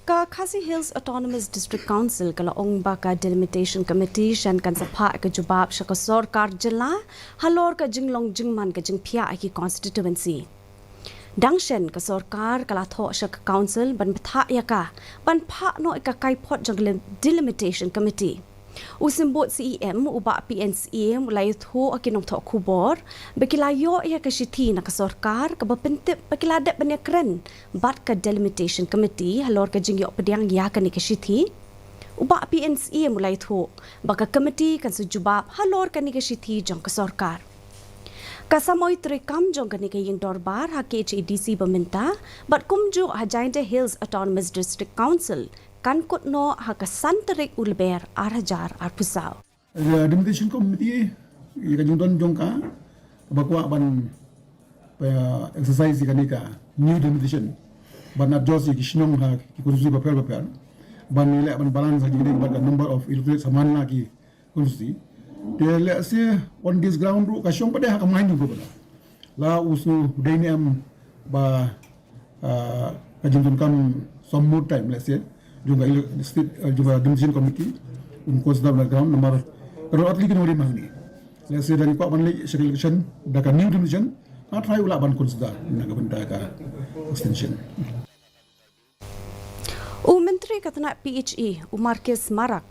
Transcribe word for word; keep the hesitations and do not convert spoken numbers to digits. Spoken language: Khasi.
Ka Khasi Hills Autonomous District Council ka la ong ba ka Delimitation Committee shen kan sa phah ka jubab sha ka sorkar jylla halor ka jinglong jingman ka jingphiah ha ki constituency. Dang shen ka sorkar ka la thoh sha ka council ban bthah ïa ka ban phah noh ïa ka kaiphod jong ka Delimitation Committee. U Symbud C E M u Bah P N Syiem u la ïathuh ha ki nongthoh khubor ba ki la ïoh ïa ka shithi na ka sorkar kaba pyntip ba ki la dep ban ïakren bad ka Delimitation Committee halor ka jingïoh pdiang ïa kane ka shithi. U Bah P N Syiem u la ïathuh ba ka committee kan sa jubab halor kane ka shithi jong ka sorkar. Ka samoi treikam jong kane ka ïing dorbar ha K H A D C ba mynta bad kumjuh ha Jaintia Hills Autonomous District Council kan kut noh ha ka san tarik u Lber ar hajar arphew saw. Ïa Delimitation Committee, ïa ka jingdon jong ka, ba kwah ban, ba exercise ïa kane ka new delimitation. Ban adjust ïa ki shnong ha ki constituency bapher bapher. Ban ïaleh ban balance ha ki dei bad ka number of electorates ha man la ki constituency. Te lehse on this ground ruh ka shong pat de ha ka mind jong ka. La u shu dei ne em ba, ah, ka jingdonkam some more time, let's say, jong ka ele-, state, ah, jong ka Delimitation Committee, un consider on the ground, namar ka don at least ki nongrim hangne. Let's say, da ngi kwah ban leit sha ka election da ka new delimitation, nga try u lah ban consider na ka bynta ka extension. U Myntri ka tnat P H E, u Marcuise Marak,